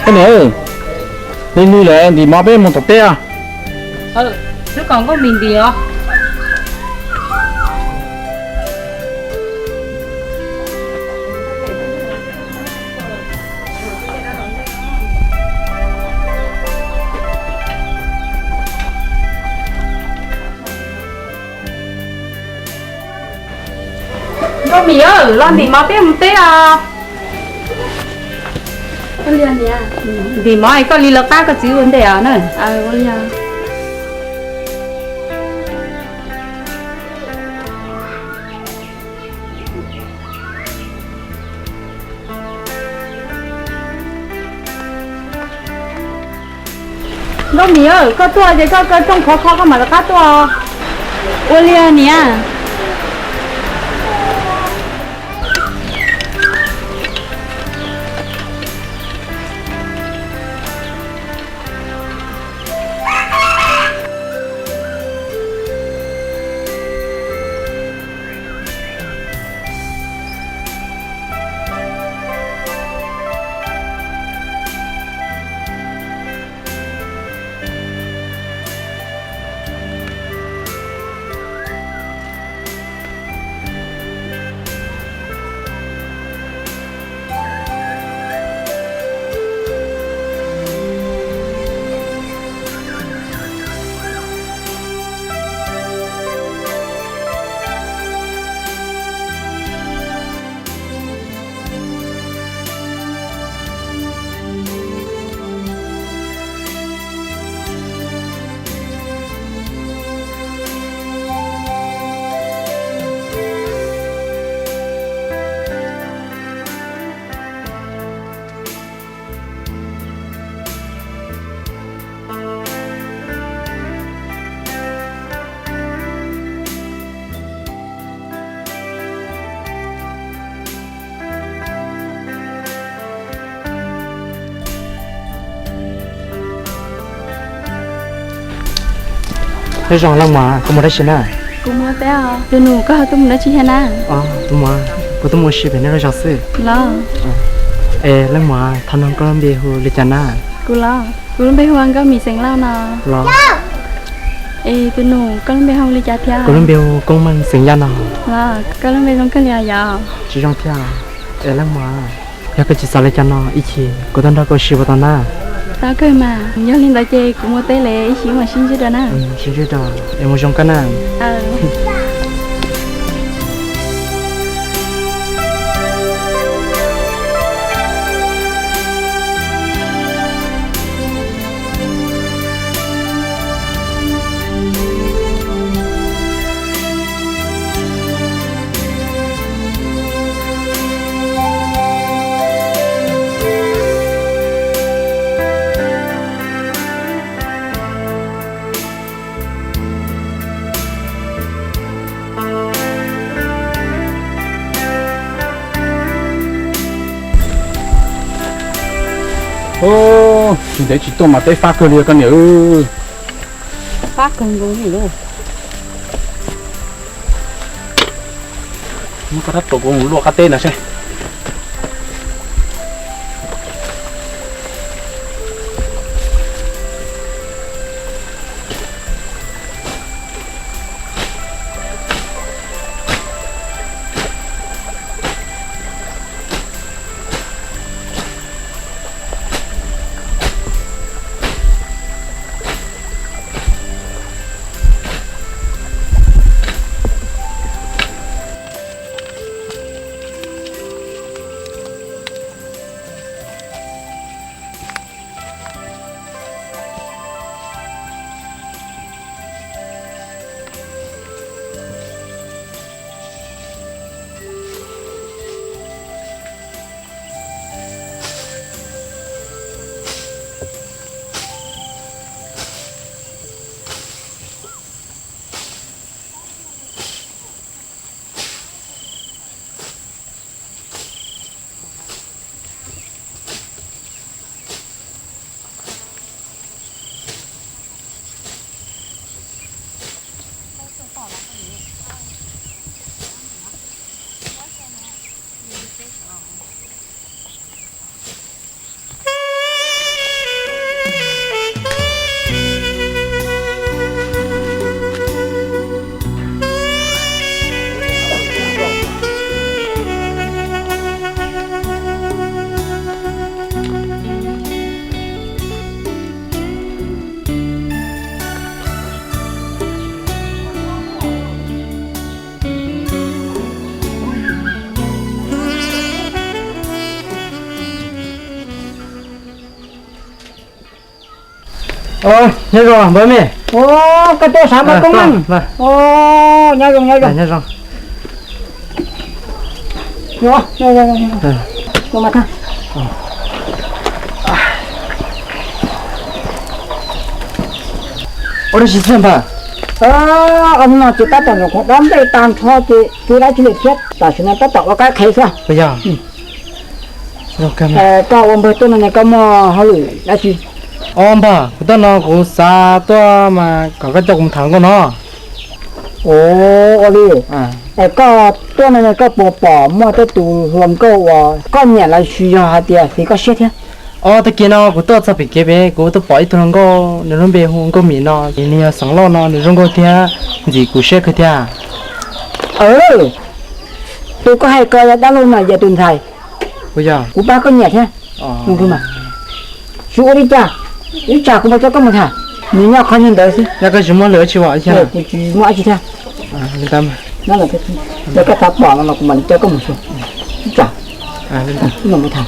Koj niam, nti nti lawm, ntim mov peb mus tom teb os. Wb kom Nkauj Mim ntim os. Nkauj Mim, los ntim mov peb mus teb os. Ntim mov es koj li lawv qab koj txiv ua ntej os na. Nkauj Mim, koj tuaj ces koj kaw rooj khov kho koj mam rov qab tuaj. Ua li niam. Nyob zoo leej muam, koj mus dab tsi na? Kuv mus teb os. Tus nus, koj ho tuaj mus dab tsi thiab na? Tus muam, kuv tuaj mus ua si pem nej lub zos xwb. Los. Es leej muam, thaum no koj lub npe hu li cas na? Kuv los, kuv lub npe hu ua Nkauj Mim xeem Lauj no. Los. Es tus nus, koj lub npe hu li cas thiab? Kuv lub npe hu Koob Meej xeem Yaj no. Los, koj lub npe zoo kawg li os yom? Tsis zoo thiab. Es leej muam, yog koj tsis xav li cas no, ib chim kuv tuaj nrog koj ua si puas tau na? Tau kawg mas, yog li ntawd ces kuv mus teb lawm, ib chim mam sib ntsib dua na. Sib ntsib dua, es mus zoo koj na. Tsis ntev tsis tuaj mas teb fab kawg li koj niam. Fab kawg nkaus li lauj. Muab koj rab tuam kuv luaj qab teb no seb. Nyob zoo npawg me. Koj tuaj xav npawg koob meej. Nyob zoo, nyob zoo. Ua dab tsi xwb npawg? Hnub no ces tab tom nyuam qhuav dob nplej tag nrho ces tsis dab tsi li thiab, tam sim no tab tom ua kab qhev xwb. Koj ua npawg tuaj no ne koj muaj hauj lwm dab tsi? Os npawg, kuv tuaj no kuv xav tuaj mas kom koj coj kuv mus tham hluas nkauj no. Ua li, es koj tuaj no koj puas pom muaj tej tus hluas nkauj uas koj nyiam los sis yog hais tias xis koj siab thiab? Os, tag kis no kuv tuaj txog pem kev pem kuv tuaj pom ib tug hluas nkauj, nws lub npe hu Nkauj Mim no, nws yog xeem Lauj no, nws zoo nkauj thiab ntxim kuv siab kawg thiab. Tus koj hais ko yog dab laug no yog tus ntxhais kuv pab koj nyiam thiab. Tsis ua li cas, ib tsam kuv mam coj koj mus tham, nws nyob qhov ntawd xwb. Yog koj tsis muaj lwm tsis, kuv tsis muaj dab tsi thiab. Yog koj xav pom no mas kuv mam li coj koj mus xyuas. Ib tsam mus tham.